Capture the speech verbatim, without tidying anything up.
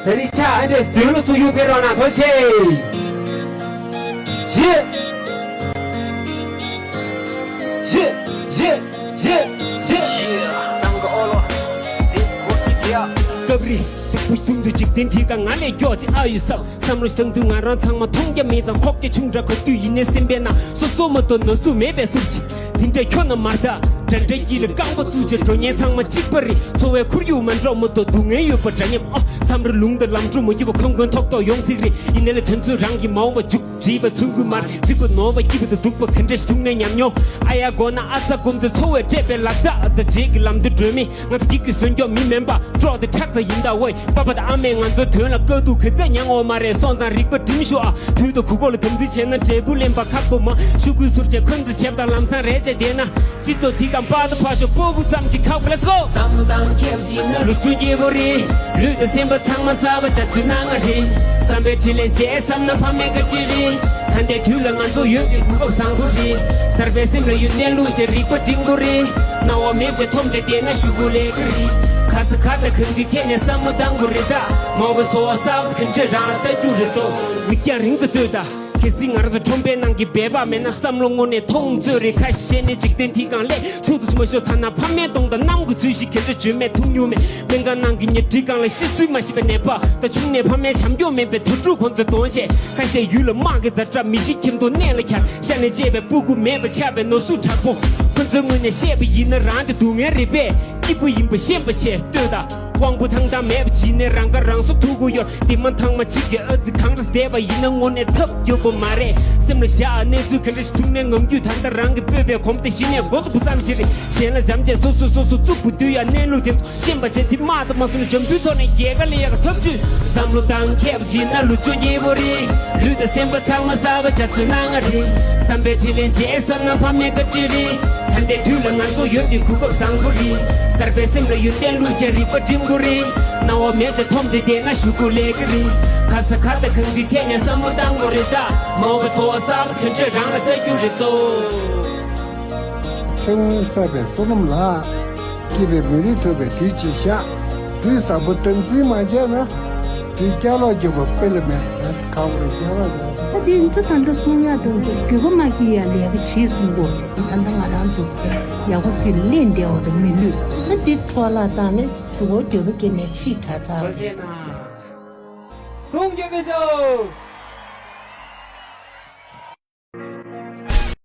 ད་རིང་ཕྱག་ཨ་འདྲས་མདུན་ལ་ཚུར་ཡོང་ཕེབས་རོགས་གནང་། ཐུགས་རྗེ་ཆེ། ཡེ། ཡེ། ཡེ། ཡེ། ཡེ། སྐབས་རེ་སྡུག་པོ་ཐུག་དུས་འཇིག་རྟེན་འདི་ཀ་ང་ལས་མགྱོགས་ཅིག་ཨ་ཡོད་བསམ། བསམ་བློ་བཏང་དུས་ང་རང་ཚང་མ་མཐོང་རྒྱ་མེད་ཙང་ཁོག་རྒྱ་ཆུང་དྲགས། ག་དུས་ཡིན་ནའི་སེམས་པའི་ནང་སོ་སོ་མ་གཏོགས་ན་ཟུག་མེད་པའི་ཟུག་ཅིག་དེ་འདྲ་ཁྱོན་ནས་མ་རེད། འདྲ་འདྲ་དཀྱིལ་ལ་རྐང་པ་བཙུགས་བྱས་འགྲོ་མཁན་ཚང་མ་གཅིག་པ་རེད། འཚོ་བའི་ཁོར་ཡུག་མ་འདྲ་མ་གཏོགས་སྡུག་བསྔལ་ཡོད་པ་འདྲ་མཉམ། ཨ་མཚམས་རེ་ལུང་དང་ལམ་འགྲོ་མ་ཡོད་པ་ཁོམ་ཁོམ་ཐོག་ཐོག་ཡོང་སྲིད་རེད། ཡིན་ནའི་ལས་དོན་ཚོ་རང་གིས་མ་འོངས་པ་མཇུག་སྒྲིལ་བ་མཚོན་གྱི་མ་རེད། འགྲིག་པ་ནོར་བ་སྐྱིད་པ་དང་སྡུག་པ་ག་འདྲ་ཞིག་ཐུག་ནའི་ཉམས་མྱོང་ཨ་ཡ་དགོས་ན། ཨ་ཙ་སྒོམ་དུས་འཚོ་བས་སྤྲད་པའི་ལག་རྟགས་དང་རྗེས་ཀྱི་ལམ་དུ་བགྲོད་མི། ང་ཚོ་སྒེར་གྱི་བཟོས་འཇོག་མི་མིན་པ། སྲོག་དེ་ཁྲག་རྩ་ཡིན་ད་འོ། པ་ཕ་དང་ཨ་མས་ང་ཚོའི་དོན་ལ་དཀའ་སྡུག་ག་ཚད་མྱངས་འོ་མ་རེད། སོང་ཙང་རིག་པ་སྒྲིམ་ཤོག་ཨ། དུས་དང་གུས་ཁོག་ལ་དམ་འཛིན་བྱས་ན་འབྲས་བུ་ལེན་པ་ཁག་པོ་མ། ཤོག་གུ་ཟུར་བྱས་འཁོན་འཛིན་བྱས་པ་དང་ལམ་སང་རེད་བྱས་བསྡད་ན། སྤྱི་ཚོགས་དེ་གམ་པ་དང་ཕ་ཤོག་སྤོ་བོ་ཙམ་གྱིས་ཁག་པོ། Let's go། བསམ་བློ་བཏང་ཁྱེད་ཀྱིས་ན་ལོ་བཅུ་རྒྱལ་པོ་རེད། ལུས་དང་སེམས་པ་ཚང་མ་གསར་པ་བྱ་ཚུལ་སྣང་ང་རེད། བསམ་པའི་དྲིན་ལན་བྱས་བསམ་ན་ཕ་མའི་བཀའ་དྲིན་རེད། ད་ལྟའི་དུས་ལ་ང་ཚོ་ཡོད་པའི་གོ་སྐབས་བཟང་པོ་རེད། གསར་པའི་སེམས་ལ་ཡོན་ཏན་བླུགས་བྱས་རིག་པ་སྒྲིམ་དགོས་རེད། སྣང་བ་མེད་བྱས་འཐོམ་བྱས་བསྡད་ན་ཤོག་གུ་ལས་ཀ་རེད། ག་ས་ག་ད་གང་ཅིའི་ཐད་ནས་བསམ་བློ་བཏང་དགོས་རེད་ད། མ་འོངས་པའི་འཚོ་བ་གསར་པ་ག་འདྲས་རང་ལ་ལྟ་རྒྱུ་རེད་དོ། མིག་རྒྱང་རིང་ཙམ་ལྟོས་ད། གལ་སྲིད་ང་རང་ཚོ་ཁྲོམ་པའི་ནང་གི་སྦལ་པ་མེད་ན་བསམ་བློ་དངོས་གནས་ཐོངས་མཛོད་རེད། ཁ་ཤས་ནི་འཇིག་རྟེན་འདི་སྒང་ལས་ཐུག་ཏུ་མ་ཤོར། ཐ་ན་ཕ་མའི་གདོང་དང་གནམ་གྱི་ཚུལ་ཞིག་ག་འདྲ་བརྗོད་མེད་ཐུག་མྱོང་མེད། སྨན་ཁང་ནང་གི་ཉལ་ཁྲིའི་སྒང་ལ་ཤི་གསོན་མ་ཤེས་པའི་ནད་པ་དང་། ཆུང་ནས་ཕ་མའི་བྱམས་སྐྱོང་མེད་པའི་དུར་ཁྲོད་ཁོང་ཚོའི་གདོང་བཤད། ཁ་ཤས་ཡུལ་ལ་དམག་གི་ཛ་དྲག་མི་ཤི་ཁྱིམ་སྟོང་གནས་ལ་འཁྱར། ཤ་ནས་བཅད་པའི་སྤུ་གུ་མེད་པ་ཆགས་པའི་ནོར་ཟུག་དྲག་པོ། ཁོ་ཚོའི་ངོས་ནས་བཤད་པ་ཡིན་ན་རང་དེ་སྡུག་བསྔལ་རེད་པས། སྐྱིད་པོ་ཡིན་པ་ཤེས་པ་བྱས་ལྟོས་དང་། དབང་པོ་ཐང་ཐང་མེད་པ་བྱས་ནས་རང་ཁ་རང་གསོ་ཐུག་གི་ཡོད། དེ་མ་ཐང་མ་གཅིག་གི་ཨ་ཙི་གང་རེ་བསྡད་པ་ཡིན་ན་དངོས་གནས་ཐབས་སྐྱོ་པོ་མ་རེད། སེམས་ལ་བཞག་གནས་ཚུལ་ག་འདྲ་ཞིག་ཐུག་ནའི་ངང་རྒྱུད་ད་ལྟ་རང་གི་སྤོབས་པའི་གོམ་སྟེ་གཞི་ནས་འགོ་ཚུགས་པ་ཙམ་ཞིག་རེད། གཞན་ལ་འཇམ་བྱས་སོ་སོས་སོ་སོ་བཙུགས་པ་དུས་ཡང་གནས་ལུགས་དེ་ཚོ་ཤེས་པ་བྱས། དེ་མ་དང་མ་སོང་ན་འཇམ་པོའི་ཐོག་ནས་རྒྱལ་ཁ་ལེན་ཡག་ཐབས་ཇུས། བསམ་བློ་བཏང་མཁས་པ་བྱས་ན་ལོ་བཅོ་བརྒྱད་པོ་རེད། ལུས་དང་སེམས་པ་ཚང་མ་གསར་པ་བྱ་ཚུལ་སྣང་ང་རེད། བསམ་པའི་དྲིན་ལན་འཇལ་བསམ་ན་ཕ་མའི་བཀའ་དྲིན་རེད། ད་ལྟའི་དུས་ལ་ང་ཚོ་ཡོད་པའི་གོ་སྐབས་བཟང་པོ་རེད། གསར་པའི་སེམས་ལ་ཡོན་ཏན་བླུགས་བྱས་རིག་པ་སྒྲིམ་དགོས་རེད། སྣང་བ་མེད་ཙང་འཐོམ་བྱས་བསྡད་ན་ཤོག་གུ་ལས་ཀ་རེད། ག་ས་ག་ད་གང་ཅིའི་ཐད་ནས་བསམ་བློ་བཏང་དགོས་རེད་ད། མ་འོངས་པའི་འཚོ་བ་གསར་པ་ག་འདྲས་རང་ལ་ལྟ་རྒྱུ་རེད་དོ། ཚེ་སྔོན་བསགས་པའི་བསོད་ནམས་ལགས། སྐྱིད་པའི་མི་རིགས་ཐོབ་པའི་དུས་ཅིག་ཤག་དུས་བཟང་པོ་དམ་འཛིན་མ་བྱས་ན། དུས་སྐྱ་ལོག་རྒྱུག་པ་དཔེ་ལ་མེད། ད་ཁག་པོ་རེད། སྐྱ་ལོག་རྒྱུག་པ། ད་དེ་ཚོ་ད་ལྟ་གསུང་ཡག་འདུག་འགྱོད་པ་མ་སྐྱེ་ཡ་ལས་ཀ་བྱེད་གསུང་གོ། ད་ལྟ་ང་རང་ཚོ་ཡག་པོ་ཅིག་གླེང་བསྡད་པ་དང་མི་ལུས། ད་དེ་འཕྲོ་བརླག་བཏང་ནས་དུ་བོ་འགྱོད་པ་སྐྱེས་ནས་ཤི་དྲག་ཚར། གསུང་རྒྱུ་མི་ཤོག